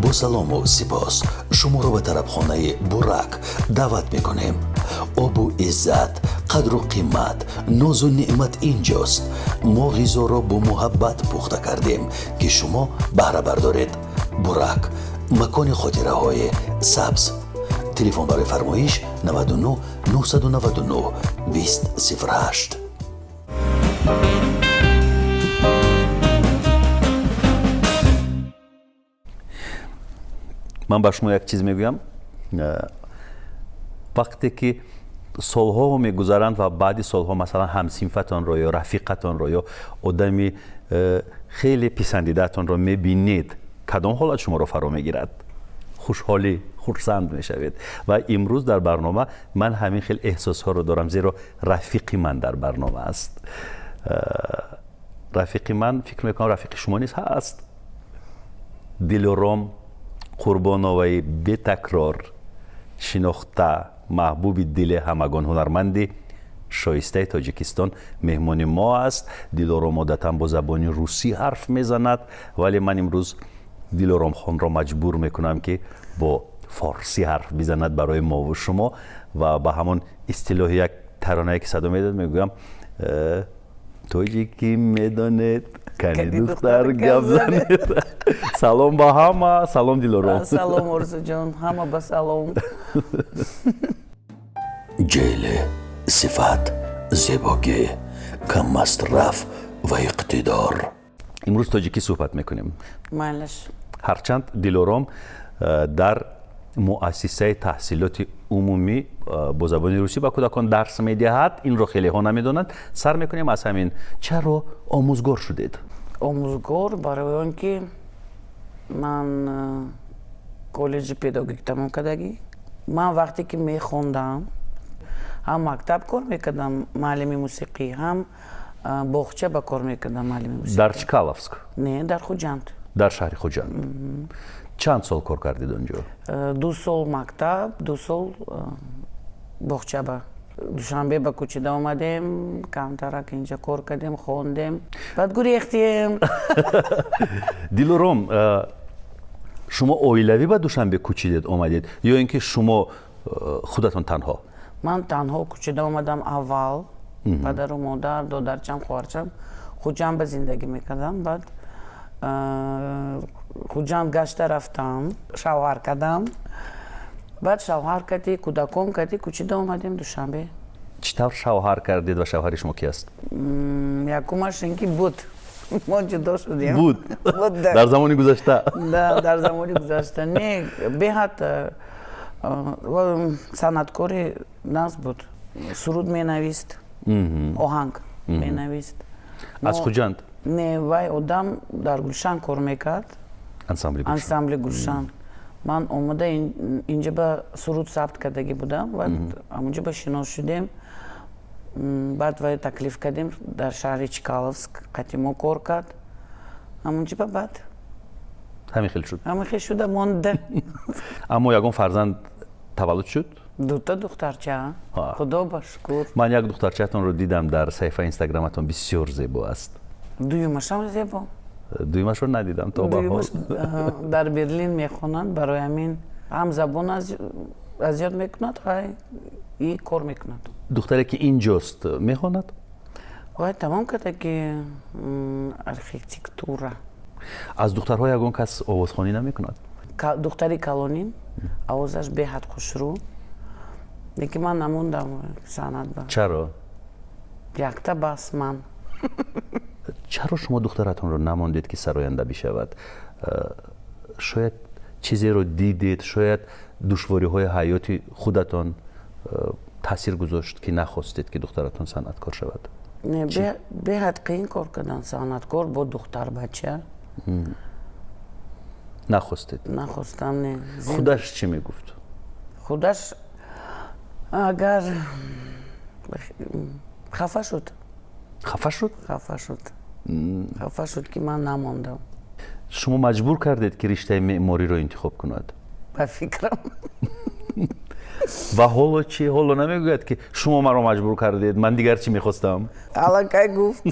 Бо салому сипос шуморо ба тарабхонаи Бурак даъват мекунем. Обу иззат, қадру қимат, нозу неъмат инҷост. Мо ғизоро бо муҳаббат пухта кардем, ки шумо баҳра бардоред. Бурак, макони хотираҳои сабз. Телефон барои фармоиш: 99 999 20 08. Ман ба шумо як чиз мегӯям. Вақте ки солҳо мегузаранд ва баъди солҳо, масалан, ҳамсинфатонро ё рафиқатонро ё одами хеле писандидаатонро мебинед, кадом ҳолат шуморо фаро мегирад? Хушҳолӣ, хурсанд мешавед. Ва имрӯз дар барнома ман ҳамин хел эҳсосҳоро дорам, зеро рафиқи ман дар барнома аст. Рафиқи ман, фикр мекунам, рафиқи шумо низ ҳаст, Дилором Қурбоноваи бетакрор, шинохта, маҳбуби дили ҳамагон, ҳунарманди шоистаи Тоҷикистон меҳмони мо аст. Дилором одатан бо забони русӣ ҳарф мезанад, вале ман имрӯз Дилоромхонро маҷбур мекунам, ки бо форсӣ ҳарф бизанад барои мову шумо. Ва ба ҳамон истилоҳи як таронае, ки садо медод, мегӯям: «Тоҷикӣ медонед, кани духтар гап занед». Салом ба ҳама, салом, Дилором. Салом, Орзуҷон, ҳама ба салом. Ҷеле, сифат, зебогӣ, каммасраф ва иқтидор. Имрӯз тоҷикӣ суҳбат мекунем. Майлаш. Ҳарчанд Дилором дар муассисаи таҳсилоти умумӣ бо забони русӣ ба кӯдакон дарс медиҳад, инро хелеҳо намедонанд. Сар мекунем аз ҳамин: чаро омӯзгор шудед? Омӯзгор барои он ки ман коллеҷи педагогик тамом кардагӣ. Ман вақте ки мехондам, ҳам мактаб кор мекардам муаллими мусиқӣ, ҳам боғча ба кор мекардам муаллими мусиқӣ. Дар Чкаловск? Не, дар Хуҷанд. Дар шаҳри Хуҷанд. Чанд сол кор кардед он ҷо? 2 сол мактаб, 2 сол боғчаба. Душанбе ба кӯчида омадем, камтарак инҷа кор кардем, хондем, баъд гурехтем. Дилором, шумо оилавӣ ба Душанбе кӯчидед омадед ё ин ки шумо худатон танҳо? Ман танҳо кӯчида омадам аввал. Падару модар, додарчам, хоҳарчам Хуҷанд ба зиндагӣ мекардам. Баъд Хуҷанд гашта рафтам, шавҳар кардам. Баъд шавҳар кардӣ, кӯдакон кардӣ, кӯчида омадем Душанбе. Чӣ тавр шавҳар кардед ва шавҳари шумо ки аст? Якумаш ин ки буд, мо ҷудо шудем. Буд дар замони гузашта. Да, дар замони гузашта. Не, беҳад санъаткори нағз буд, суруд менавист, оҳанг менавист. Аз Хуҷанд? Не, вай одам дар Гулшан кор мекард. Ансамбли? Ансамбли Гулшан. Ман омада инҷа ба суруд сабт кардагӣ будам ва ҳамонҷа ба шинос шудем. Баъд вай таклиф кардем, дар шаҳри Чкаловск қати мо кор кард ҳамонҷа ба. Баъд ҳамин хел шуд. Ҳамин хел шуда монда. Аммо ягон фарзанд таваллуд шуд? Дута духтарча, худо ба шукр. Ман як духтарчаатонро дидам дар саҳифаи Инстаграматон, бисёр зебо аст. Дуюмашам зебо. Дуюмашро надидам то ба ҳол. Дар Берлин мехонанд, барои ҳамин ҳам забон аз ёд мекунад, ҳай и кор мекунад. Духтаре, ки инҷост, мехонад? Вай тамом карда ки архитектура. Аз духтарҳо ягон кас овозхонӣ намекунад? Духтари калоним овозаш беҳад хушрӯ, лекин ман намондам санъат ба. Чаро? Якта бас ман. Чаро шумо духтаратонро намондед, ки сароянда бишавад? Шояд чизеро дидед, шояд душвориҳои ҳаёти худатон таъсир гузошт, ки нахостед, ки духтаратон санъаткор шавад? Не, беҳад қиин кор кардан санъаткор бо духтарбача. Нахостед? Нахостам, не. Худаш чӣ мегуфт? Худаш агар хафа шуд. Хафа шуд? Хафа шуд, хафа шуд, ки ман намондам. Шумо маҷбур кардед, ки риштаи меъмориро интихоб кунад? Ба фикрам. Ва ҳоло чӣ? Ҳоло намегӯяд, ки шумо маро маҷбур кардед, ман дигар чӣ мехостам? Аллакай гуфт.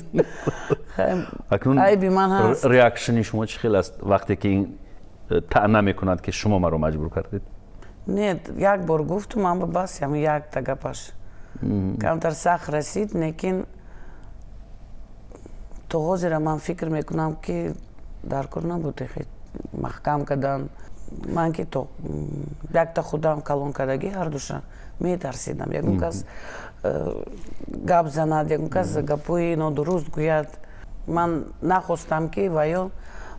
Акнун айби ман ҳаст. Реакшни шумо чӣ хел аст, вақте ки ин таъна мекунад, ки шумо маро маҷбур кардед? Не, як бор гуфтум, аммо бас, ҳамин якта гапаш камтар сахт расид, лекин то ҳозира ман фикр мекунам, ки дар кор набуд маҳкам кардан. Ман ки то якта худам калон кардагӣ, ҳардуша метарсидам, ягон кас гап занад, ягон кас гапҳои нодуруст гӯяд. Ман нахостам, ки ваё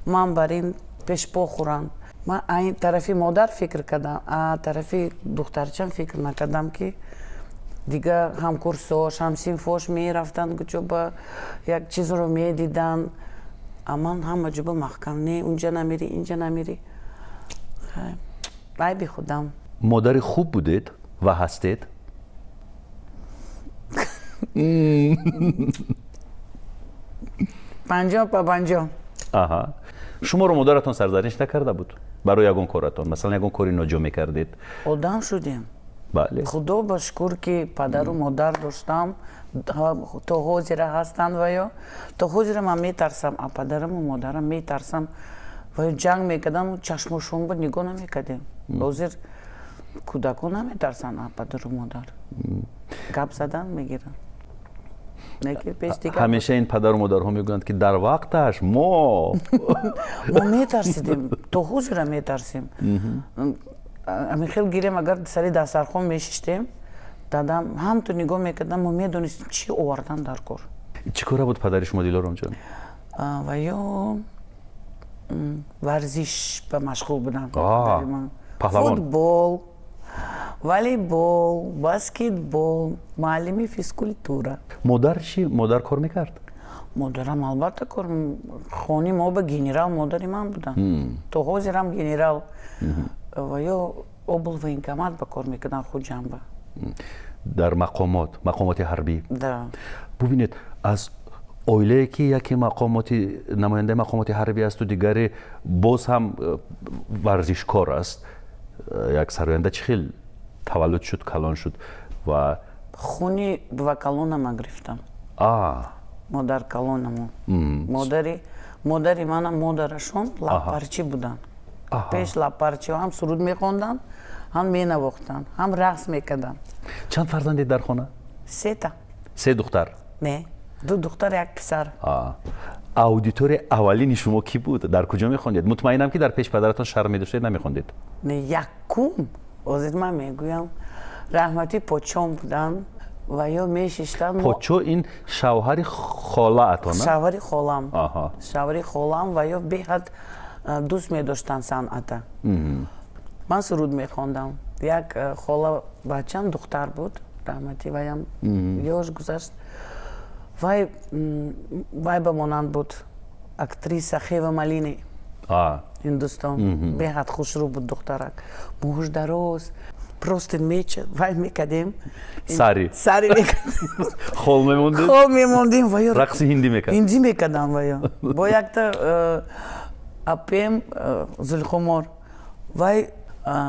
ман бар ин пешпо хӯранд. Ман айн тарафи модар фикр кардам, а тарафи духтарчам фикр накардам, ки дигар ҳамкурсош, ҳамсинфош мерафтанд куҷо, ба як чизро медиданд, а ман ҳама ҷо ба маҳкам: не, унҷа намерӣ, инҷа намерӣ. Айби худам. Модари хуб будед ва ҳастед? 50 ба 50. Аҳа, шуморо модаратон сарзаниш накарда буд барои ягон коратон? Масалан, ягон кори ноҷо мекардед? Одам шудем. Бале. Худо ба шукр, ки падару модар доштам, то ҳозира ҳастанд. Ваё то ҳозира ман метарсам, а падараму модарам метарсам. Ваё ҷанг мекардам, чашмошон ба нигоҳ намекардем. Ҳозир кӯдакон наметарсанд, а падару модар гап задан мегиранд. Ҳамеша ин падару модарҳо мегӯянд, ки дар вақташ мо Мо метарсидем, то ҳозира метарсем. Ҳамин хел гирем, агар сари дастархон мешиштем, дадам ҳамту нигоҳ мекардам, мо медонистем, чӣ овардан дар кор. Чӣ кора буд падари шумо, Дилоромҷон? Ваё варзиш ба машғул буданд. Паҳлавон. Футбол, волейбол, баскетбол, муаллими физкультура. Модар чӣ? Модар кор мекард? Модарам албатта кор. Хони мо ба генерал модари ман буданд, то ҳозирам генерал. Ва ё облвоенкомат ба кор мекарданд, Хуҷанба. Дар мақомоти ҳарбӣ? Да. Бубинед, аз оилае ки яке мақомоти намояндаи мақомоти ҳарбӣ асту дигаре боз ҳам варзишкор аст, як сароянда чӣ хел таваллуд шуд, калон шуд ва Хуни ва калонама гирифтам, модар калонамо. Модари манам модарашон лабпарчӣ буданд. Пеш лабпарчиҳо ҳам суруд мехонданд, ҳам менавохтанд, ҳам рақс мекарданд. Чанд фарзандед дар хона? Сета. Се духтар? Не, ду духтар, як писар. Аудиторияи аввалини шумо кӣ буд? Дар куҷо мехондед? Мутмаинам, ки дар пеш падаратон шарм медоштед, намехондед. Не, якум ҳозир ман мегӯям, раҳмати почом буданд ва ё мешиштанд. Почо ин шавҳари холаатон? Шавҳари холам. Шавҳари холам. Ва ё беҳад дӯст медоштанд санъата. Ман суруд мехондам. Як хола бачам духтар буд, раҳматӣ, ваям ёш гузашт. Вай ба монанд буд актриса Хева Малини Ҳиндустон. Беҳад хушрӯ буд духтарак, мӯҳуш дароз, просто меча вай мекардем. Сари. Сари мекардем. Хол мемондед? Хол мемондем. Ваё рақси ҳиндӣ мекард? Ҳиндӣ мекардам. Ваё бо якта апем Зулхумор, вай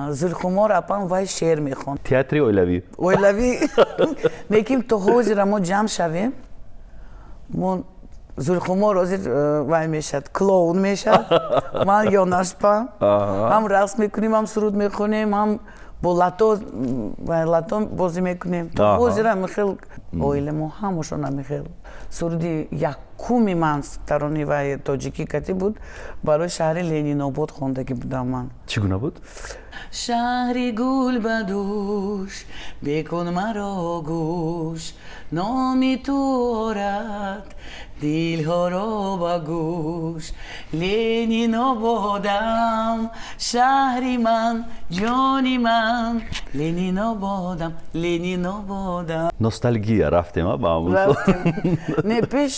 Зулхумор апам, вай шеър мехонд. Театри оилавӣ. Оилавӣ. Лекин то ҳозира мо ҷамъ шавем, мо Зулхумор ҳозир вай мешад, клоун мешад, ман ёнашпа, ҳам рақс мекунем, ҳам суруд мехонем, ҳам бо лато бозӣ мекунем. То ҳозира михел оила мо ҳамашон михел. Суруди якуми ман тарони вай тоҷикӣ кати буд, барои шаҳри Ленинобод хондагӣ будам ман. Чӣ гуна буд? Шаҳри гул ба дӯш бекун маро гӯш, номи ту орад дилҳоро ба гӯш, Ленинободам, шаҳри ман, ҷони ман, Ленинободам, Ленинободам. Ностальгия, рафтем ба ҳамон. Не, пеш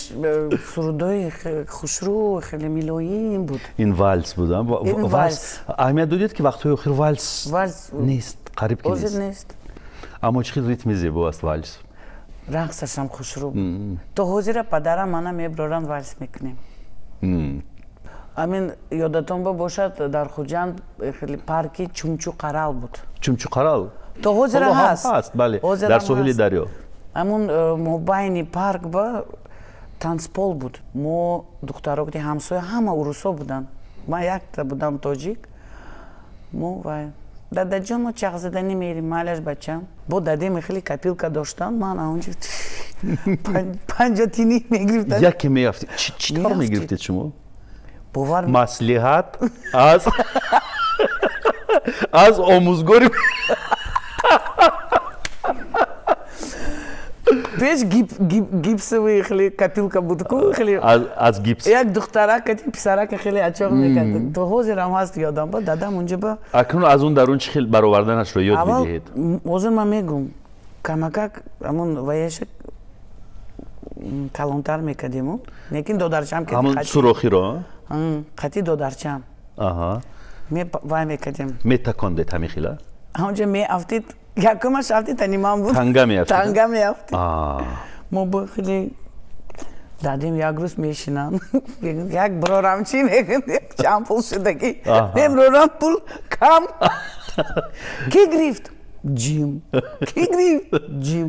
сурудҳои хушрӯ, хеле милоим буд. Ин валс буд? Валс. Аҳамият додед, ки вақтҳои охир валс нест, қариб ки нест? Нест. Аммо чӣ хел ритми зебо аст валс. Рақсашам хушрӯ. То ҳозира падарам мана меброранд, валс мекунем. Амин ёдатон ба бошад, дар Хуҷанд хеле парки Чумчуқарал буд. Чумчуқарал. То ҳозира ҳаст. Ҳаст, бале, дар соҳили дарё. Ҳамун мобайни парк ба танцпол буд. Мо духтарони ҳамсоя ҳама урусо буданд, ман якта будам тоҷик. Мо вай дадаҷон, мо чахзаданӣ мерим, майлаш, бачам. Бо дадем хеле копилка доштам, ман аонҷо 50 тинӣ мегирифтам. Яке меафтид. Чӣ тавр мегирифтед шумо? Бовар Маслиҳат аз омӯзгори пеш гипсовый хеле копилка буд ку, хеле аз гипс. Як духтарак кати писарака хеле ачоқ мекард. То ҳозирам ҳаст, ёдам ба дадам унҷа ба Акнун аз он дарун чӣ хел бароварданашро ёд медиҳед? Ҳозир ман мегӯм, камакак ҳамон ваяша калонтар мекардему, лекин додарчам. Ҳамон сурохиро? Қати додарчам вай мекардем. Метакондед ҳамин хела? Ҳамонҷа меафтид, якумаш афтид, тани ман буд. Танга меафтид? Танга меафтид. Мо бо хеле дадем як рӯз мешинам, як бирорам чӣ мегӯяд, чанд пул шудагӣ? Мебирорам, пул кам. Ки гирифт? Ҷим. Ки гирифт? Ҷим.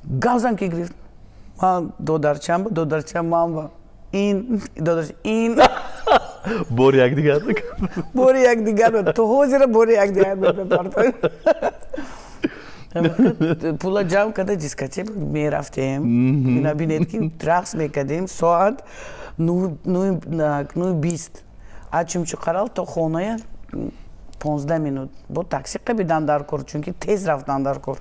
Гавзан ки гирифт? Ман додарчам ба додарчам, ман ба ин додарч ин. Бори якдигар. Бори якдигар, то ҳозира бори якдигар мепартоем. Пула ҷамъ карда, дискотека мерафтем. Ина бинед, ки рақс мекардем соат 9:20, аз Чумчуқарал то хоная 15 минут. Бо такси қабидан дар кор, чунки тез рафтан дар кор.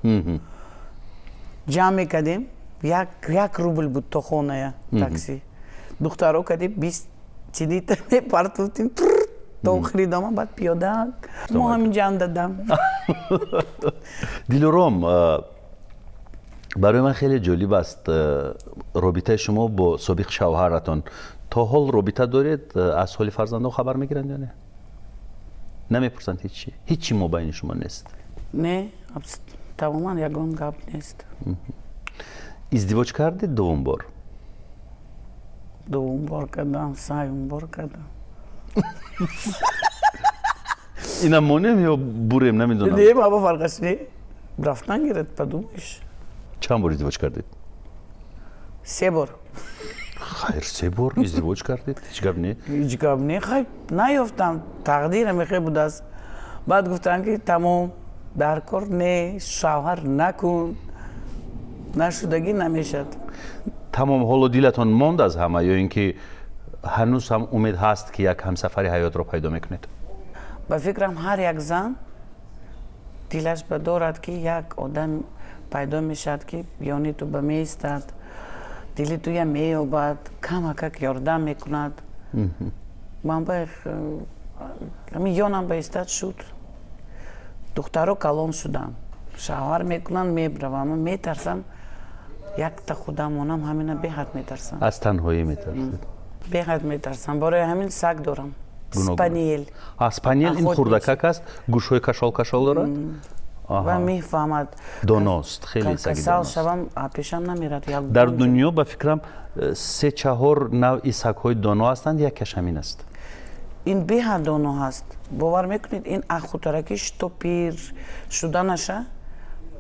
Ҷамъ мекардем, як рубл буд то хоная такси. Духтаро кардем, 20 тинита мепартофтем то охири дома, баъд пиёда мо ҳамин ҷамъ дадам. Дилором, барои ман хеле ҷолиб аст робитаи шумо бо собиқ шавҳаратон. То ҳол робита доред? Аз ҳоли фарзандон хабар мегиранд ё не? Намепурсанд ҳечи? Ҳечи мобайни шумо нест? Не, тамоман ягон гап нест. Издивоҷ кардед дуввум бор? Дуввум бор кардам, сеюм бор кардам. Инам монем ё бурем, намедонам. Не, баба, фарқаш не, рафтан гирад, подумаешь. Чанд бор издивоҷ кардед? Се бор. Хайр, се бор издивоҷ кардед, ҳеҷ гап не. Ҳеҷ гап не, хай, наёфтам, тақдирам мехе будааст. Баъд гуфтам, ки тамом, дар кор не, шавҳар накун, нашудагӣ намешад. Тамом, ҳоло дилатон монд аз ҳама ё ин ки ҳанӯз ҳам умед ҳаст, ки як ҳамсафари ҳаётро пайдо мекунед? Ба фикрам, ҳар як зан дилаш ба дорад, ки як одам пайдо мешавад, ки ёни ту ба меистад, дили туя меёбад, камакак ёрдам мекунад. Ман ба ҳамин ёнам ба истад шуд. Духтаро калон шуданд, шавҳар мекунанд, мебраванд. Ман метарсам якта худам монам, ҳамина беҳад метарсам. Аз танҳоӣ метарсед? Беҳад метарсам. Барои ҳамин саг дорам, спаниел. Спаниел ин хурдакак аст, гӯшҳои кашол кашол дорад. Ва мефаҳмад. Доност, хеле саги. Касал шавам, пешам намерад. Дар дунё, ба фикрам, се чаҳор навъи сагҳои доно ҳастанд, якаш ҳамин аст. Ин беҳад доно ҳаст, бовар мекунед? Ин ахутаракиш то пир шуданаша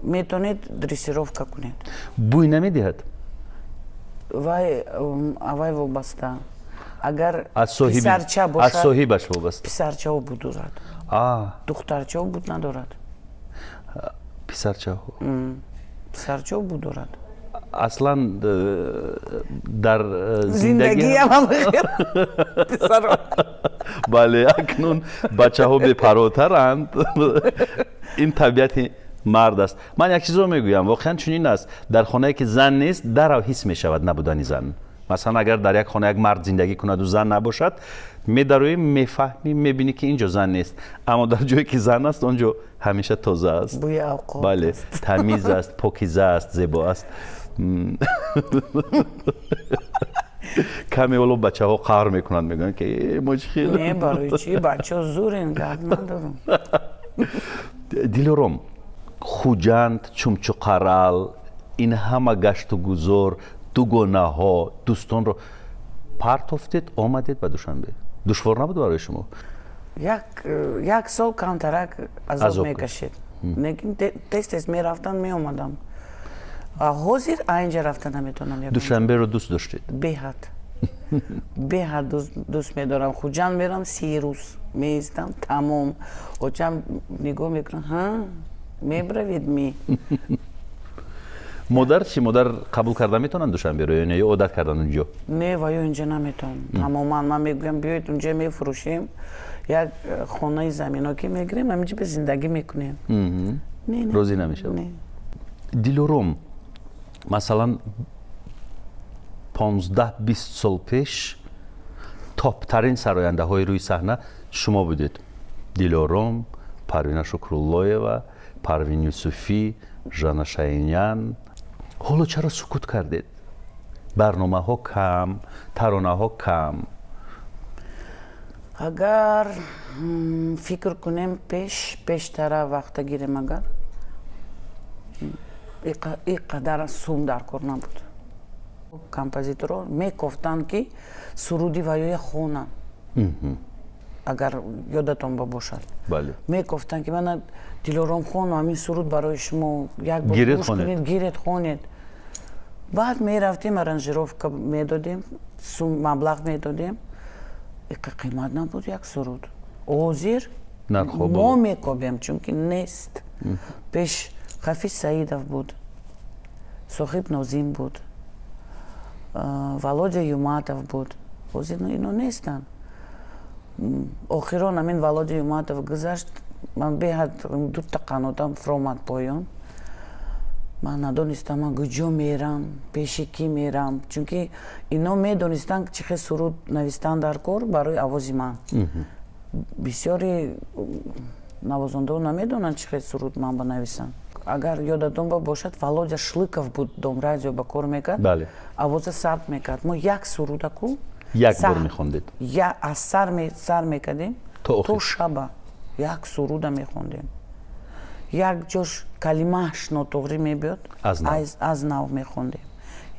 метавонед дрессировка кунед. Бӯй намедиҳад? Вай авай вобаста, агар писарча бошад. Аз соҳибаш вобаста. Писарчаҳо буд дорад, духтарчаҳо буд надорад. Писарчаҳо? Писарчаҳо буд дорад. Аслан дар зиндагиам. Бале, акнун бачаҳо бепарвотаранд, ин табиати мард аст. Ман як чизро мегӯям, воқеан чунин аст: дар хонае ки зан нест, дарав ҳис мешавад набудани зан. Масалан, агар дар як хона як мард зиндагӣ кунаду зан набошад, медароӣ, мефаҳмӣ, мебинӣ, ки ин ҷо зан нест. Аммо дар ҷое ки зан аст, он ҷо ҳамеша тоза аст, бале, тамиз аст, покиза аст, зебо аст. Каме ҳоло бачаҳо қаҳр мекунанд, мегӯянд, ки мо чӣ хел. Не, барои чӣ? Бачаҳо зурен, гап надорам. Дилором, Хуҷанд, Чумчуқарал, ин ҳама гашту гузор, дугонаҳо, дӯстонро партофтед, омадед ба Душанбе. Душвор набуд барои шумо? Як сол камтарак азоб мекашид, лекин тез тез мерафтам, меомадам. Ҳозир айнҷа рафта наметавонам. Душанберо дӯст доштед? Беҳад. Беҳад дӯст медорам. Хуҷанд мерам, 30 рӯз меистам, тамом. Очам нигоҳ мекунам: «Ҳа, мебравед ми?» Модар чӣ? Модар қабул карда метавонанд Душанберо ё не, ё одат кардан унҷо? Не, ва ё инҷа наметавонам тамоман. Ман мегӯям, биёед, унҷа мефурӯшем, як хонаи замино ки мегирем, ҳаминҷа ба зиндагӣ мекунем. Розӣ намешавад. Дилором, масалан, 15-20 сол пеш топтарин сарояндаҳои рӯи саҳна шумо будед: Дилором, Парвина Шукруллоева, Парвин Юсуфӣ, Жанна Шаинян. Ҳоло чаро сукут кардед? Барномаҳо кам, таронаҳо кам. Агар фикр кунем, пеш пештара вақта гирем, агар и қадар сум дар кор набуд, композиторо мекофтанд, ки суруди ваёя хонанд. Агар ёдатон бошад, мекофтанд, ки мана Дилором хону ҳамин суруд барои шумо, як бор гӯш кунед, гиред, хонед. Баъд мерафтем, аранжировка медодем, сум маблағ медодем. Иқа қимат набуд як суруд. Ҳозир мо мекобем, чунки нест. Пеш Хафиз Саидов буд, Соҳиб Нозим буд, Володя Юматов буд. Ҳозир ино нестанд. Охирон ҳамин Володя Юматов гузашт, ман беҳад дута қанотам фуромад поён. Ман надонистам, ман куҷо мерам, пеши кӣ мерам, чунки ино медонистанд, чӣ хел суруд навистан дар кор барои овози ман. Бисёри навозандаҳо намедонанд, чӣ хел суруд ман банависам. Агар ёдатон бошад, Володя Шлыков буд, Дом радио ба кор мекард, овоза сабт мекард. Мо як сурудаку як бор мехондед. Аз сар мекардем то шаба як суруда мехондем. Як ҷош калимааш нотуғрӣ мебиёд, аз нав мехондем.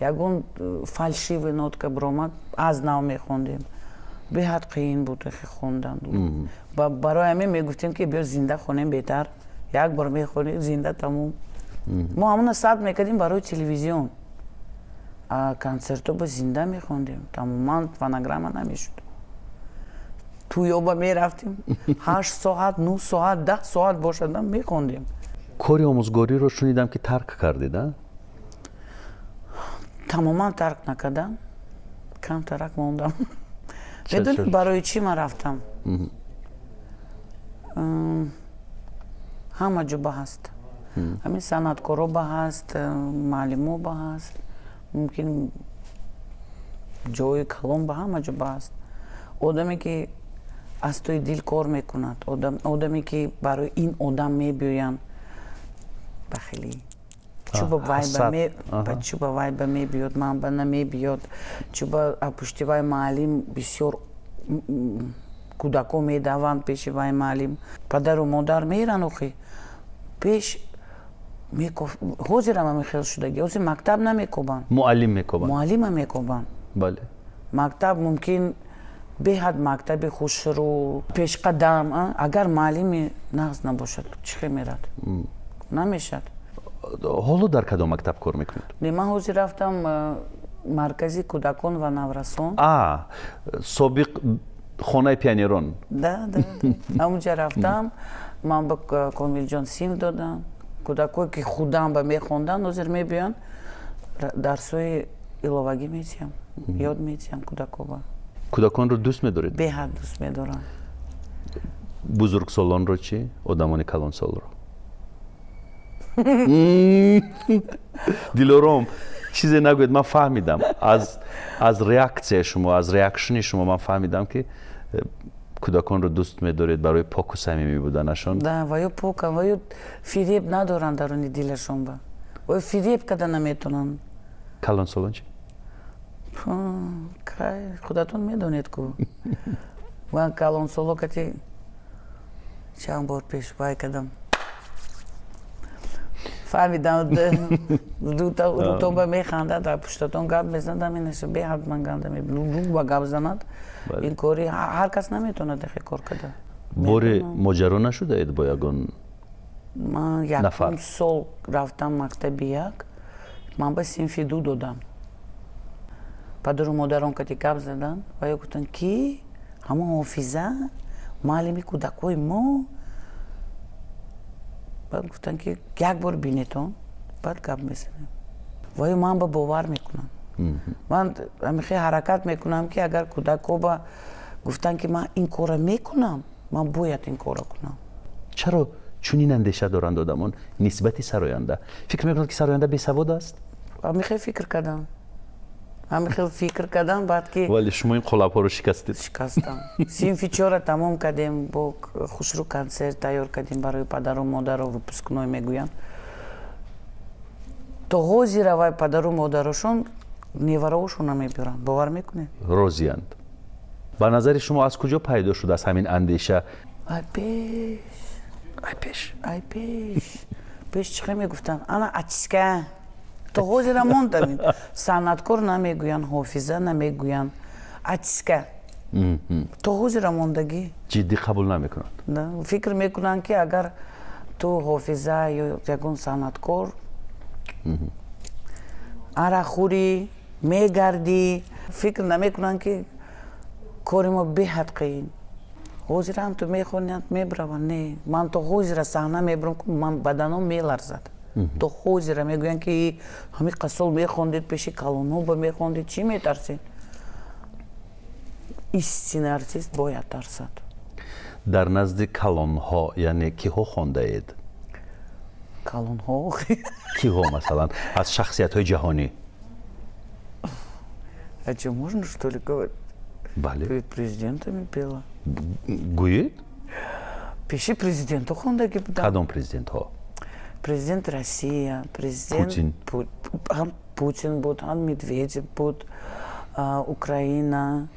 Ягон фальшивый нотка биромад, аз нав мехондем. Беҳад қиин буд хе хондан. Барои ҳамин мегуфтем, ки биё, зинда хонем беҳтар, як бор мехонем зинда, тамом. Мо ҳамона сабт мекардем барои телевизион, концертҳо ба зинда мехондем, тамоман фонограмма намешуд. Тӯёба мерафтем, 8 соат, 9 соат, 10 соат бошадам, мехондем. Кори омӯзгориро шунидам, ки тарк кардед, а? Тамоман тарк накардам, камтарак мондам. Медонед, барои чӣ ман рафтам? Ҳама ҷо ба ҳаст, ҳамин санъаткоро ба ҳаст, муаллимо ба ҳаст, мумкин ҷои калон ба ҳама ҷо ба ҳаст. Одаме, ки аз тӯи дил кор мекунад, одаме, ки барои ин одам мебиёянд, бахелӣ чӯба вай ба мебиёд, ман ба намебиёд, чӯба пушти вай маълим бисёр кӯдако медаванд пеши вай маълим, падару модар меранд. Охи пеш ҳозирам ҳамин хел шудагӣ. Ҳозир мактаб намекобанд. Муаллим мекобанд. Муаллима мекобанд. Мактаб мумкин беҳад мактаби хушрӯ, пешқадам, агар муаллими нағз набошад, чӣ хел мерад? Намешад. Ҳоло дар кадом мактаб кор мекунед? Не, ман ҳозир рафтам маркази кӯдакон ва наврасон. А, собиқ хонаи пионерон. Да, ҳамунҷа рафтам. Ман ба Комилҷон синф додам. Кӯдакое, ки худам ба мехонданд, ҳозир мебиёянд, дарсҳои иловагӣ метиҳам, ёд метиҳам кӯдакова. Кӯдаконро дӯст медоред? Беҳад дӯст медорам. Бузургсолонро чӣ? Одамони калонсолро, Дилором, чизе нагӯед. Ман фаҳмидам аз реаксияи шумо, аз реакшни шумо ман фаҳмидам, ки кӯдаконро дӯст медоред барои поку самимӣ буданашон. Да, ва ё покан, ва ё фиреб надоранд даруни дилашон, ба ва ё фиреб карда наметавонанд. Калонсолон чӣ? Кай, худатон медонед ку. Ман калонсоло кати чанд бор пеш вай кардам, фаҳмидам, рӯтон ба механдад, дар пуштатон гап мезанад. Ҳаминаша беҳад ман ганда рӯ ба гап занад. Ин кори ҳар кас наметавонад ахе кор карда. Боре моҷаро нашудаед бо ягон Ман якум сол рафтам мактаби як, ман ба синфи ду додам. Падару модарон кати гап задан ва ё гуфтанд, ки ҳамон ҳофиза, муаллими кӯдакҳои мо. Баъд гуфтанд, ки як бор бинетон, баъд гап мезанем. Ва ё ман ба бовар мекунам, ман ҳамихел ҳаракат мекунам, ки агар кӯдакҳо ба гуфтанд, ки ман ин корро мекунам, ман бояд ин корро кунам. Чаро чунин андеша доранд одамон нисбати сароянда? Фикр мекунанд, ки сароянда бесавод аст? Ҳамихел фикр кардам, ҳамихел фикр кардам, баъд ки Вале шумо ин қолабҳоро шикастед. Шикастам. Синфи чора тамом кардем, бо хушрӯ консерт тайёр кардем барои падару модаро, выпускной мегӯянд. То ҳозира вай падару модарошон невараошона мебиёранд, бовар мекунед? Розиянд. Ба назари шумо, аз куҷо пайдо шудааст ҳамин андеша? Ай пеш. Ай пеш. Ай пеш. Пеш чӣ хел мегуфтанд? Ана артистка. То ҳозира мондамин, санъаткор намегӯянд, ҳофиза намегӯянд, артистка то ҳозира мондагӣ. Ҷиддӣ қабул намекунанд. Фикр мекунанд, ки агар ту ҳофиза ё ягон санъаткор, арақхӯрӣ, мегардӣ. Фикр намекунанд, ки кори мо беҳад қиин. Ҳозирам ту мехонанд, мебраванд. Не, ман то ҳозира саҳна мебарам, ман баданом меларзад. То ҳозира мегӯянд, ки ҳамин қасол мехондед, пеши калонҳо мехондед, чӣ метарсед? Истинный артист бояд тарсад. Дар назди калонҳо, яъне киҳо хондаед? Калонҳо? Киҳо, масалан, аз шахсиятҳои ҷаҳонӣ? А что, можно, что ли, говорить? Бале. Перед президентами пела. Гӯед. Пеши президентҳо хондагӣ будам. Кадом президентҳо? Президент Россия, президент Путин. Ҳам Путин буд, ҳам Медведев буд, Украина,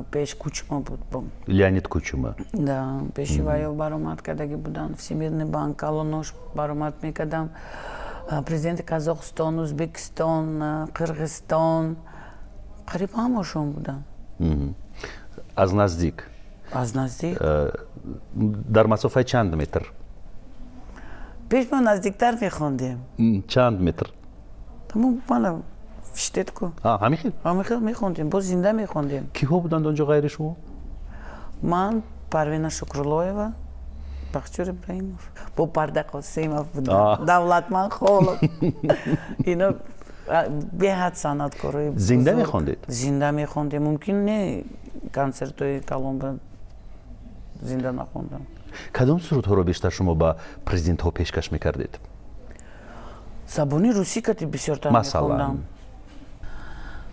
пеш Кучма буд. Леонид Кучма. Да, пеши ваё баромад кардагӣ буданд. Всемирный банк калонош баромад мекардам. Президенти Казохстон, Узбекистон, Қирғизстон, қариб ҳамашон буданд. Аз наздик? Аз наздик. Дар масофаи чанд метр? Пеш мо наздиктар мехондем. Чанд метр? Мана штет ку. Ҳамин хел? Ҳамин хел мехондем, боз зинда мехондем. Киҳо буданд он ҷо ғайри шумо? Ман, Парвина Шукруллоева, Бахтиёр Ибраимов, бо Парда Қосимов будам, Давлатман Холов. Ино беҳад санъаткорои. Зинда мехондед? Зинда мехондем. Мумкин не консертҳои калон зинда нахондам. Кадом сурудҳоро бештар шумо ба президентҳо пешкаш мекардед? Забони русӣ кати бисёртар. Масалан?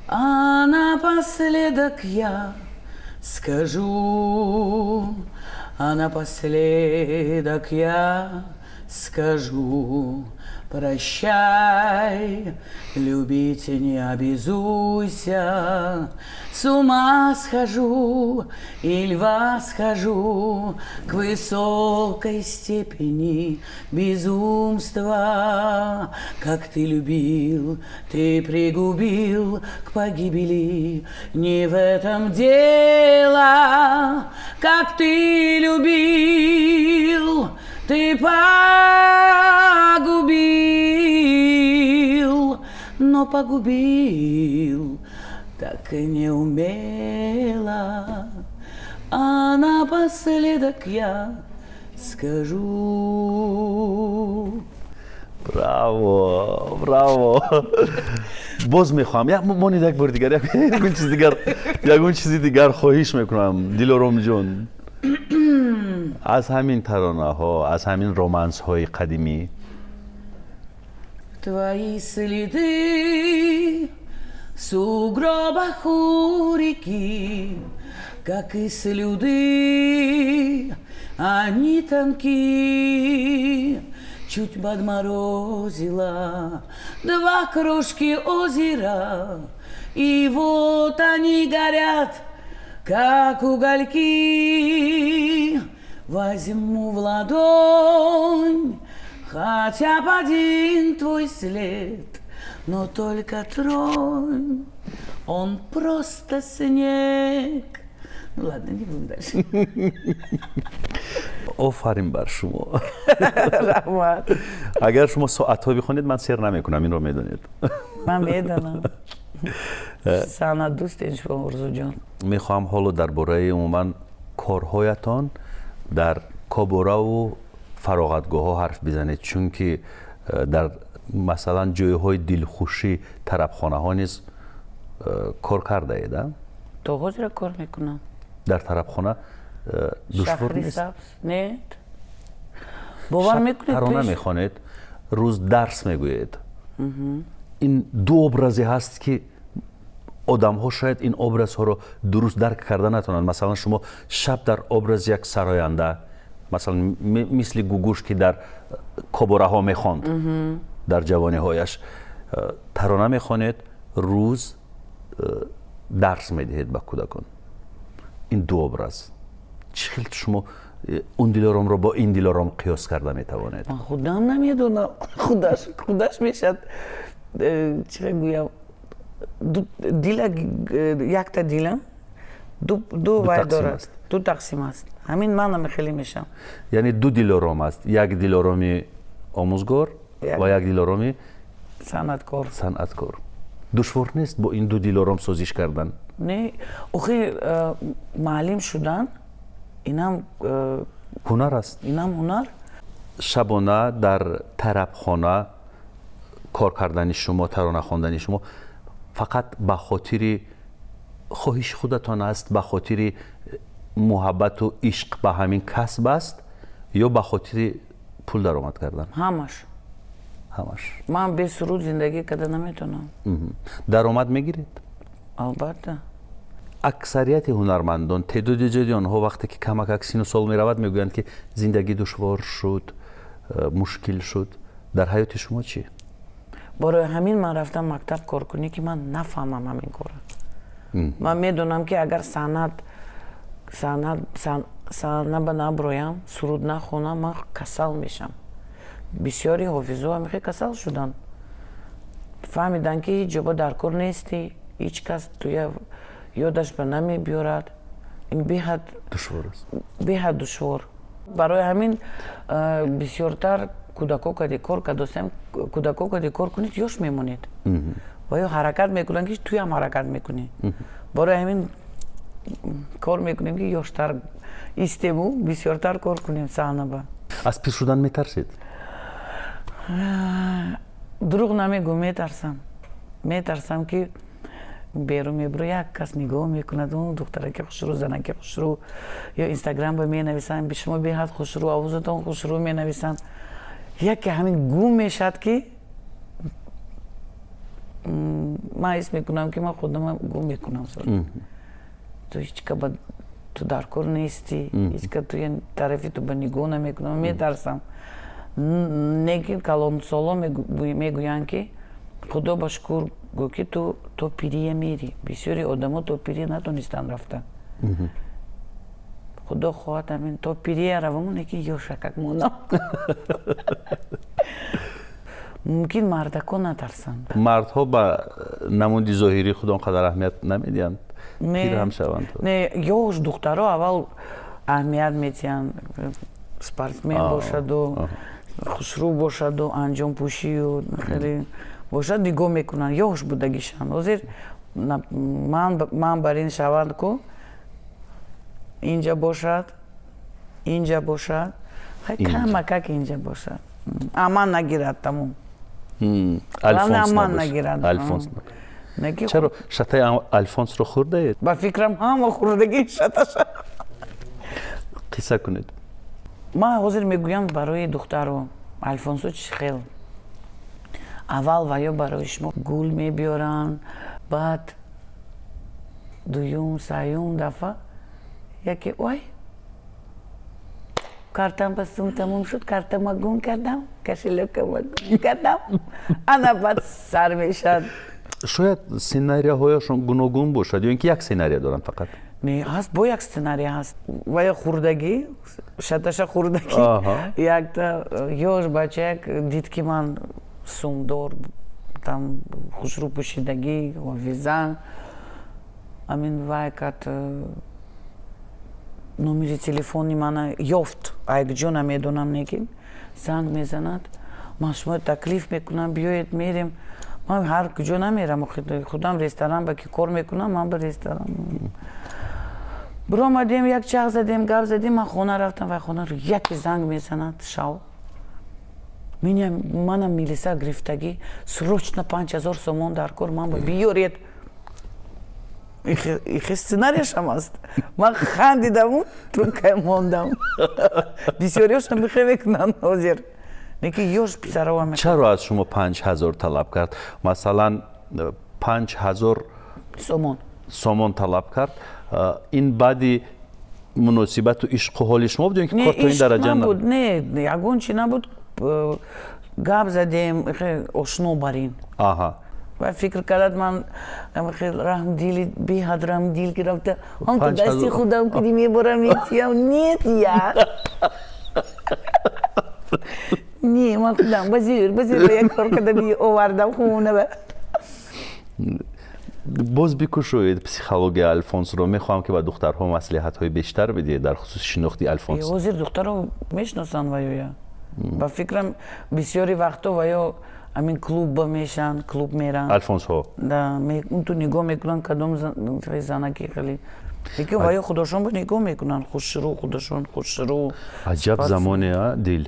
А напоследок я скажу, а напоследок я скажу: прощай, любить не обязуйся, с ума схожу или восхожу к высокой степени безумства. Как ты любил, ты пригубил к погибели, не в этом дело, как ты любил, ты погубил, но погубил так и не умело. А напоследок я скажу. Браво, браво! Боз мехоҳам, монед, як бори дигар, ягон чизи дигар, ягон чизи дигар хоҳиш мекунам, Дилоромҷон, аз ҳамин таронаҳо, аз ҳамин романсҳои қадимӣ. Твои следы в сугробах у реки, как из слюды, они тонки. Чуть подморозило два крошки озера, и вот они горят, как угольки. Возьму в ладонь хотя бы один твой след, но только тронь, он просто снег. Ну ладно, не будем дальше. Офарин бар шумо! Раҳмат. Агар шумо соатҳо бихонед, ман сер намекунам, инро медонед. Ман медонам. Санъат дӯстен шумо, Орзуҷон. Мехоҳам ҳоло дар бораи умуман корҳоятон дар кобораву фароғатгоҳҳо ҳарф бизанед, чунки дар масалан ҷойҳои дилхушӣ, тарабхонаҳо низ кор кардаед, а? То ҳозира кор мекунам. Дар тарабхона душвор нест? Не, бовар мекунед? Тарона мехонед, рӯз дарс мегӯед. Ин ду образе ҳаст, ки одамҳо шояд ин образҳоро дуруст дарк карда натавонанд. Масалан, шумо шаб дар образи як сароянда, масалан, мисли Гугуш, ки дар кобораҳо мехонд дар ҷавониҳояш, тарона мехонед, рӯз дарс медиҳед ба кӯдакон. Ин ду образ чӣ хел шумо он Дилоромро бо ин Дилором қиёс карда метавонед? Ман худам намедонам. Худаш мешад, чӣ гӯям, дила якта дила ду вай дорад, ду тақсим аст. Ҳамин манам хеле мешам. Яъне ду Дилором аст: як Дилороми омӯзгор ва як Дилороми санъаткор. Санъаткор. Душвор нест бо ин ду Дилором созиш кардан? Не, охи, муаллим шудан инам ҳунар аст. Инам ҳунар. Шабона дар тарабхона кор кардани шумо, тарона хондани шумо фақат ба хотири хоҳиши худатон аст, ба хотири муҳаббату ишқ ба ҳамин касб аст ё ба хотири пул даромад кардан? Ҳамаш. Ҳамаш. Ман бе суруд зиндагӣ карда наметавонам. Даромад мегиред? Албатта. Аксарияти ҳунармандон, теъдоди зиёди онҳо, вақте ки камакак сину сол меравад, мегӯянд, ки зиндагӣ душвор шуд, мушкил шуд. Дар ҳаёти шумо чӣ? Барои ҳамин ман рафтам мактаб кор кунӣ, ки ман нафаҳмам ҳамин кора. Ман медонам, ки агар санъат саҳна ба наброям, суруд нахонам, ман касал мешам. Бисёри ҳофизо ҳамихе касал шуданд, фаҳмиданд, ки ҳеҷ ҷоба дар кор нестӣ, ҳеҷ кас туя ёдаш ба намебиёрад. Ин беҳад душвор аст. Беҳад душвор. Барои ҳамин бисёртар кӯдако кади кор кардосем. Кӯдако кади кор кунед, ёш мемонед ва ё ҳаракат мекунанд, ки туям ҳаракат мекунӣ. Барои ҳамин кор мекунем, ки ёштар истему бисёртар кор кунем саҳнаба. Аз пир шудан метарсед? Дурӯғ намегӯм, метарсам. Метарсам, ки берун мебуро, як кас нигоҳ мекунад: духтараки хушрӯ, занаки хушрӯ. Ё Инстаграмба менависанд: шумо беҳад хушрӯ, овозатон хушрӯ менависанд. Яке ҳамин гум мешавад, ки ман ҳис мекунам, ки ман худама гум мекунам. Ту ҳечка ба ту дар кор нестӣ, ҳечка ту тарафи ту ба нигоҳ намекунам. Метарсам. Не ки калонсоло мегӯянд, ки худо ба шукр гӯ, ки ту то пирия мери. Бисёри одамо то пирия натонистанд рафта. Худо хоҳад, ҳамин то пирия раваму, не ки ёшакак монам. Мумкин мардако натарсанд. Мардҳо ба намуди зоҳирии худ он қадар аҳамият намедиҳанд, пир ҳам шаванд. Не, ёш духтаро аввал аҳамият метиҳанд: спортсмен бошаду, хушрӯ бошаду, анҷомпӯшию хеле бошад, нигоҳ мекунанд. Ёш будагишанд. Ҳозир ман бар ин шаванд ку, инҷа бошад, инҷа бошад, камакак инҷа бошад, аман нагирад, тамом. Аман нагирад. Альфонс. Чаро, шатаи Альфонсро хӯрдаед? Ба фикрам, ҳама хӯрдагӣ шаташа. Қисса кунед. Ман ҳозир мегӯям барои духтаро: Альфонсо чӣ хел? Аввал ва ё барои шумо гул мебиёранд, баъд дуюм, сеюм дафъа яке: ой, картам ба сум тамом шуд, картама гум кардам, кошелёкама гум кардам. Ана баъд сар мешавад. Шояд сценарияҳояшон гуногун бошад ё ин ки як сценария доранд фақат? Не, ҳаст, бо як сценария ҳаст. Ва ё хӯрдагӣ, шаташа хӯрдагӣ. Якта ёш бачаяк дид, ки ман сумдор, там хушрӯ пӯшидагӣ, ҳофиза, амин вай кард, номери телефони мана ёфт, айкҷо намедонам, некин занг мезанад: ман шумо таклиф мекунам, биёед, мерем. Ман ҳар куҷо намерам, худам ресторан ба ки кор мекунам, ман ба ресторан. Биромадем, як чах задем, гап задем, ман хона рафтам, вай хона яке занг мезанад шав. Манам милиса гирифтагӣ, срочно 5000 сомон дар кор, ман биёред. Ихе сценарияшам аст. Ман хандидаму трубкая мондам. Бисёриёшам михе мекунанд ҳозир. Леки ёш писарова. Чаро аз шумо 5000 талаб кард? Масалан, 5000 сомон. Сомон талаб кард. Ин баъди муносибату ишқу ҳоли шумо буд ё ки кор то ин дараҷа набуд? Не, ягон чи набуд. Гап задем, ошно барин. Ва фикр кардад, ман раҳмдили, беҳад раҳмдил ки рафта ҳам то дасти худам куди меборам, метиям. Нет, я не, ман худам базир базир як кор карда овардам хона. Боз бикушоед психология Алфонсро. Мехоҳам, ки ба духтарҳо маслиҳатҳои бештар бидиҳед дар хусуси шинохти Алфонс. Ҳозир духтарҳо мешиносанд ваёя. Ба фикрам, бисёри вақтҳо ваё ҳамин клубба мешанд, клуб меранд. Алфонсҳо? Да, унту нигоҳ мекунанд, кадом занаки хеле. Лекин ваё худошон ба нигоҳ мекунанд, хушрӯ, худошон хушрӯ. Аҷаб замоне, а, Дил.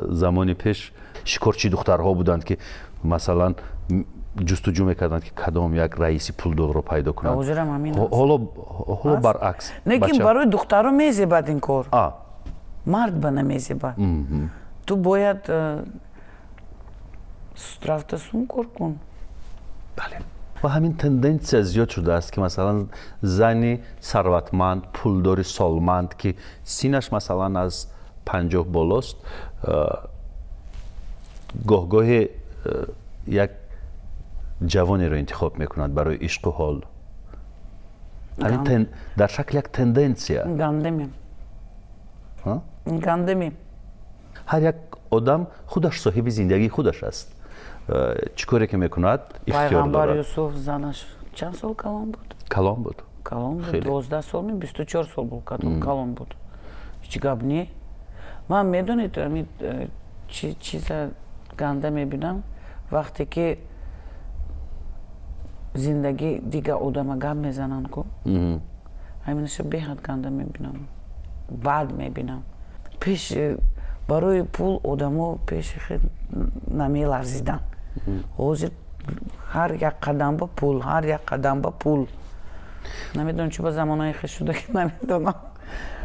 Замони пеш шикорчи духтарҳо буданд, ки масалан ҷустуҷӯ мекарданд, ки кадом як раиси пулдорро пайдо кунанд. Ҳозирам ҳамин. Ҳоло баръакс. Лекин барои духтаро мезебад ин кор. Мард ба намезебад. Ту бояд рафта сум кор кун. Бале. Ва ҳамин тенденсия зиёд шудааст, ки масалан зани сарватманд, пулдори солманд, ки синаш масалан аз 50 болост, гоҳгоҳе як ҷавонеро интихоб мекунад барои ишқу ҳол. Ҳамин дар шакли як тенденсия. Гандеми. Гандеми. Ҳар як одам худаш соҳиби зиндагии худаш аст. Чӣ коре ки мекунад, ихтиёр Пайғамбар дорад. Юсуф занаш чанд сол калон буд? Калон буд. Калон буд. Хеле. 12 сол, 24 сол буд, калон буд. Ҳеҷ гап не. Ман медонед, ҳамин чиза ганда мебинам, вақте ки зиндагӣ дига одама гап мезананд ку, ҳаминаша беҳад ганда мебинам, бад мебинам. Пеш барои пул одамо пеши хел намеларзиданд. Ҳозир ҳар як қадам ба пул, ҳар як қадам ба пул. Намедонам, чӣ ба замонаи хел шуда, ки намедонам.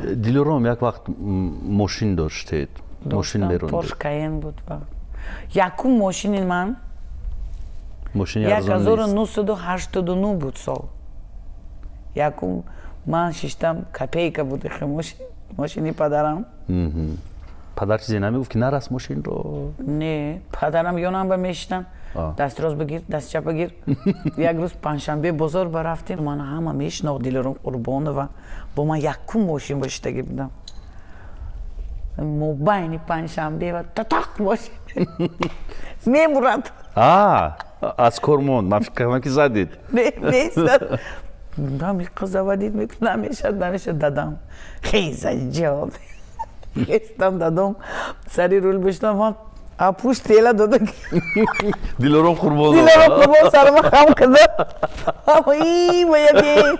Дилором, як вақт мошин доштед, мошин мерондед. Порш Каен буд. Якум мошини ман мошини як арзон ҳазору нест. 989 буд сол. Якум ман шиштам, копейка буд ихе мошин, мошини падарам. Падар чизе намегуфт, ки нарас мошинро? Не, падарам ёнам ба мешитам. Даст рост бигир, даст чап бигир. Як рӯз панҷшанбе бозор барафтем, ман ҳама мешинохт, Дилором Қурбонова. Бо ман якум мошин ба шиштагӣ будам. Мобайни панҷшанбе ва татақ мошин мемурад. Аз кор монд. Ман фикр кардам, ки задед. Не, меистад. Ҳами қизавадид мекунад, намешад, намешад, дадам. Хеза ҷавоб. Хестам, дадом сари рул бишнам, ман апуш тела дода. Дилором Қурбонова. Дилором Қурбон сарма хам карда. Ама яке.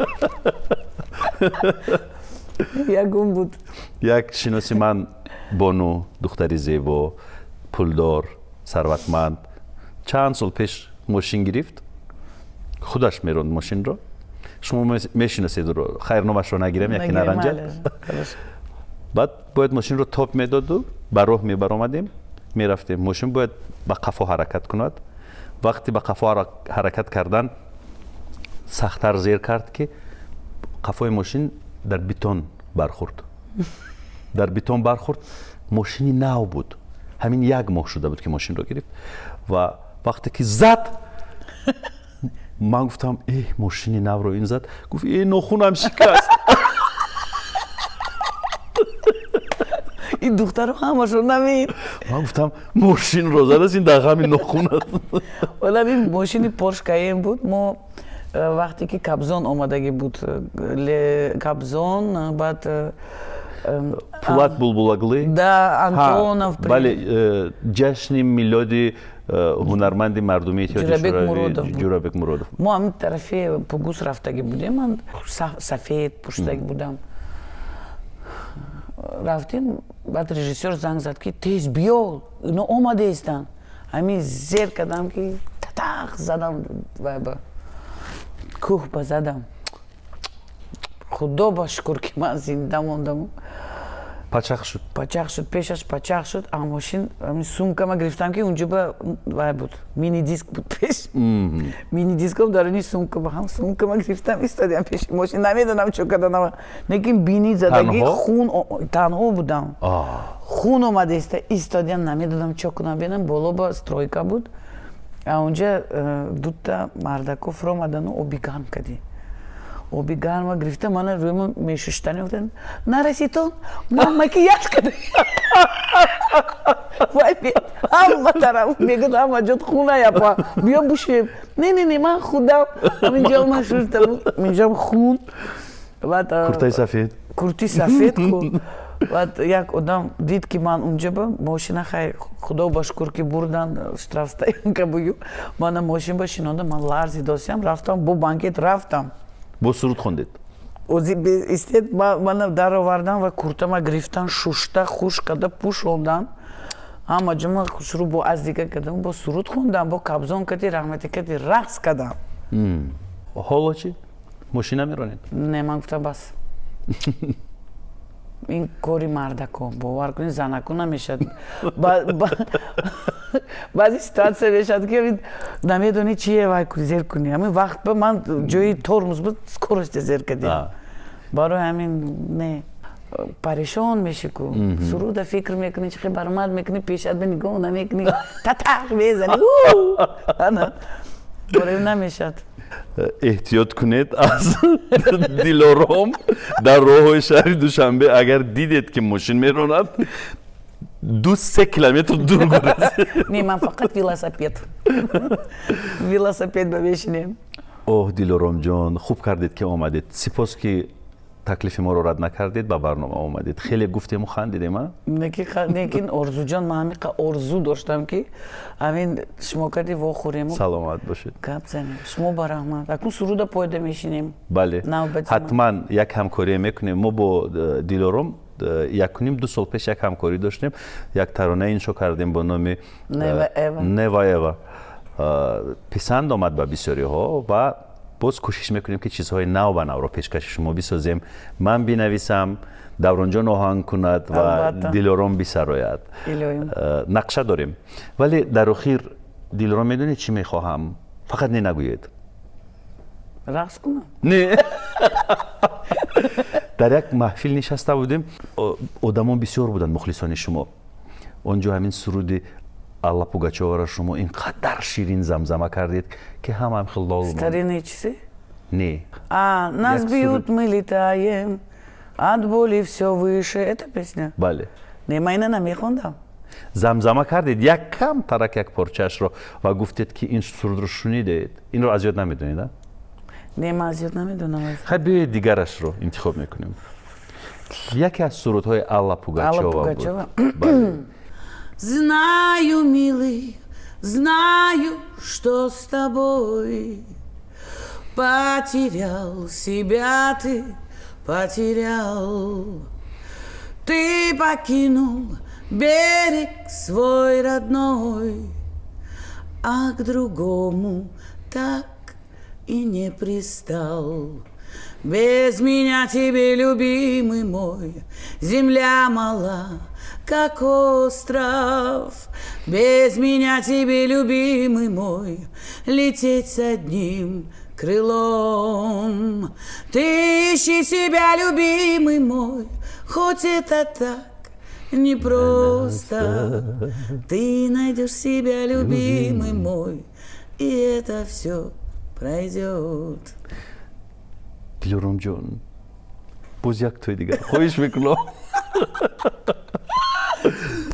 Ягон буд. Як шиноси ман, бону, духтари зебо, пулдор, сарватманд, чанд сол пеш мошин гирифт, худаш меронд мошинро. Шумо мешиносед ӯро, хайр, номашро нагирем, яке наранҷад. Баъд бояд мошинро топ медоду ба роҳ мебаромадем, мерафтем, мошин бояд ба қафо ҳаракат кунад. Вақте ба қафо ҳаракат кардан, сахттар зер кард, ки қафои мошин дар бетон бархӯрд, дар бетон бархӯрд. Мошини нав буд, ҳамин як моҳ шуда буд, ки мошинро гирифт. Ва вақте ки зад, ман гуфтам: «Э, мошини навро ин зад». Гуфт: «Э, нохунам шикаст». Ин духтаро ҳамашон намин. Ман гуфтам: «Мошинро задааст, ин дар ғами нохун аст». Вале ин мошини Порш Каен буд. Мо вақте ки Кобзон омадагӣ буд, Кобзон, баъд Пулат Булбулаглы. Да, Антонов. Бале, ҷашни милоди. Ҳунарманди мардумии Иттиҳоди Ҷӯрабек Шӯравӣ Муродов буд. Ҷӯрабек Муродов. Мо ҳамин тарафи Пугус рафтагӣ будем, ман сафед пӯштагӣ будам. Рафтем, баъд режиссёр занг зад, ки тез биё, ино омадаистанд. Ҳамин зер кардам, ки татақ задам, вай ба кӯҳ ба задам. Худо ба шукр, ки ман зинда мондам. Пачақ шуд. Пачақ шуд, пешаш пачақ шуд. А мошин, ҳамин сумкама гирифтам, ки унҷо ба вай буд, мини диск буд пеш, мини диском даруни сумка ба ҳам сумкама гирифтам, истодиам пеши мошин, намедонам чо карданам, лекин бини задагӣ. Танҳо? Хун, танҳо будам, хун омада истодиам, намедонам чо кунам. Бинам, боло ба стройка буд, а унҷа дута мардако фуромадану оби гарм кардӣ. Оби гарма гирифта, мана рӯйма мешуштани, гуфтанд: «Нараситон, ман макияж кардам». Вай ҳама тараф мегӯд, ҳама ҷот хуна, япа, биё бушем. Не, не, не, ман худам ҳаминҷо ман шуштам, инҷам хун. Баъд Куртаи сафед. Курти сафед ку. Баъд як одам дид, ки ман унҷа ба мошина, хай, худо ба шукр, ки бурдан штрафстоянка бую. Мана мошин ба шинонда, ман ларзидосиам, рафтам, бо банкет рафтам. Бо суруд хондед. Ози истед, мана даровардан ва куртама гирифтан, шушта, хушк карда пӯшондан, ҳама ҷома шурӯъ бо аз дига кардам, бо суруд хондам, бо Кобзон кати, раҳмати кати рақс кардам. Ҳоло чӣ, мошина меронед? Не, ман гуфтам, бас, ин кори мардако, бовар кунед, занако намешад. Баъзе ситуация мешавад, ки намедонӣ чие, вай зер кунӣ. Ҳамин вақт ба ман ҷои тормоз буд, скорости зер кардем, барои ҳамин не, парешон меши ку, суруда фикр мекунӣ, чӣ хел баромад мекунӣ, пешат ба нигоҳ намекунӣ, татақ мезанӣ, ана барои намешад. Эҳтиёт кунед аз Дилором дар роҳҳои шаҳри Душанбе. Агар дидед, ки мошин меронад, 2-3 километр дур гурезед. Не, ман фақат велосипед ба мешинем. Оҳ, Дилоромҷон, хуб кардед, ки омадед. Сипос, ки таклифи моро рад накардед, ба барнома омадед. Хеле гуфтему хандидем, а? Лекин, Орзуҷон, ман ҳамиқа орзу доштам, ки ҳамин шумо кади вохӯрему. Саломат бошед. Гап занем. Шумо ба раҳмат. Акун суруда пойда мешинем. Бале, ҳатман як ҳамкорие мекунем. Мо бо Дилором 1.5-2 сол пеш як ҳамкорӣ доштем, як тарона иншо кардем бо номи «Нева Эва». Писанд омад ба бисёриҳо ва боз кӯшиш мекунем, ки чизҳои нав ба навро пешкаши шумо бисозем. Ман бинависам, Давронҷон оҳанг кунад ва Дилором бисарояд. Нақша дорем. Вале дар охир, Дилором, медонед, чӣ мехоҳам? Фақат не нагӯед. Рақс кунам? Не, дар як маҳфил нишаста будем, одамон бисёр буданд, мухлисони шумо. Он ҷо ҳамин суруди Алла Пугачоваро шумо ин қадар ширин замзама кардед, ки ҳамаам хел лол. Старинные часы? Не. А, нас бьют, мы летаем, от боли все выше. Это песня? Бале. Не, ман ина намехондам. Замзама кардед як кам тарак, як порчаашро, ва гуфтед, ки ин сурудро шунидед. Инро аз ёд намедонед, а? Не, ман аз ёд намедонам. Хай, биёед, дигарашро интихоб мекунем. Яке аз сурудҳои Алла Пугачова буд. Знаю, милый, знаю, что с тобой потерял себя ты, потерял. Ты покинул берег свой родной, а к другому так и не пристал. Без меня тебе, любимый мой, земля мала, как остров. Без меня тебе, любимый мой, лететь с одним крылом. Ты ищи себя, любимый мой, хоть это так непросто. Ты найдешь себя, любимый мой, и это все пройдет. Дилоромҷон, боз як тои дигар хоҳиш мекунам.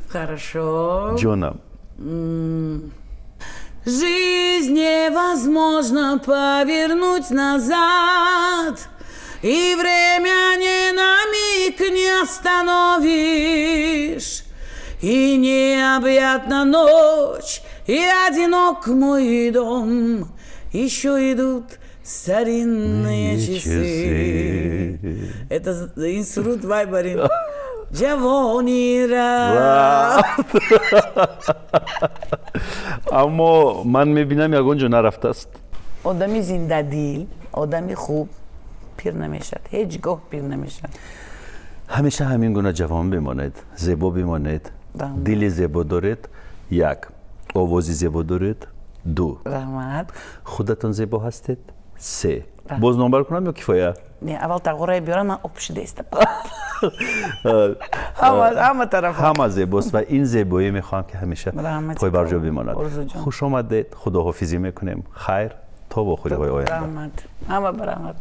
Хорошо. Ҷонам. Жизнь невозможно повернуть назад, и время ни на миг не остановишь, и необъятна ночь, И одинок мой дом, еще идут старинные часы. Это ин суруд вай барин. Ҷавони рафт. Аммо ман мебинам, ягон ҷо нарафтааст. Одами зиндадил, одами хуб пир намешавад, ҳеҷ гоҳ пир намешавад. Ҳамеша ҳамин гуна ҷавон бимонед, зебо бимонед. Дили зебо доред, як, овози зебо доред, ду. Раҳмат. Худатон зебо ҳастед, се. Боз номбар кунам ё кифоя? Не, аввал тағорае биёрам, ман об шидаистам. Ҳама тараф. Ҳама зебост ва ин зебоӣ мехоҳам, ки ҳамеша пойбарҷо бимонад. Хуш омадед, худоҳофизӣ мекунем. Хайр, то вохӯриҳои оянда. Раҳмат, ҳама ба раҳмат.